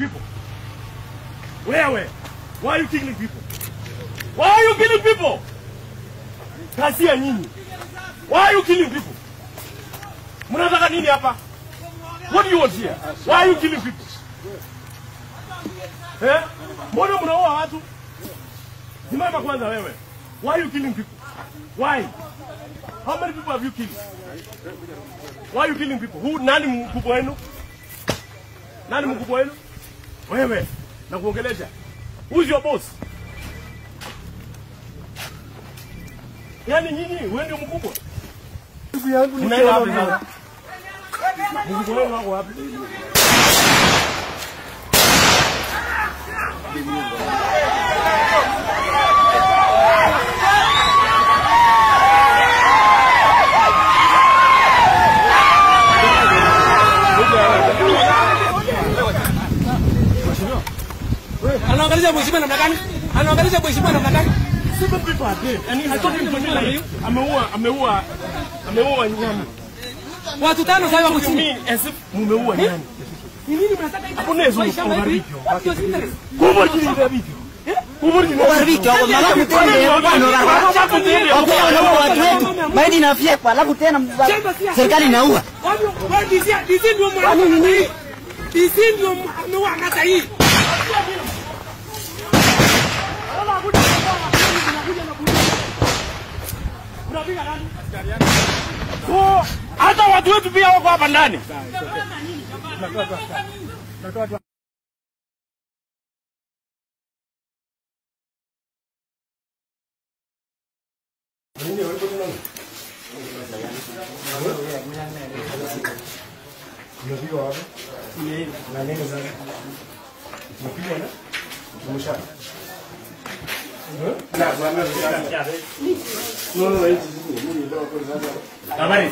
people? Wewe, why are you killing people? Why are you killing people? Kazi ya nyinyi. Why are you killing people? Mnataka nini hapa? What do you want here? Why are you killing people? Eh? Mbona mnaua watu? Simama kwanza wewe. Why are you killing people? Why? How many people have you killed? Why are you killing people? Who, nani mkubwa wenu? Nani mkubwa wenu? Wewe, nakuongelesha. Who's your boss? Yaani nyinyi, wewe ndio mkubwa. Ndugu yangu ni Mnaenda wapi? Mkubwa wenu wako wapi? Anaangalisha mheshimiwa namna gani? Anaangalisha mheshimiwa namna gani? Seven people are dead. And he's talking to me like ameua nyani. Watu tano sasa wako chini. As if mumeua nyani. Ni nini mnataka hivi? Hakuna hizo overreach. What is interest? Kubwa jini video. Kubwa jini overreach. Alafu tena watu wetu. Maidi inafyekwa alafu tena serikali inaua. Wewe DC ndio mwana. DC ndio ameua hata hii. So, hata watu wetu pia wako hapa ndani. Habari.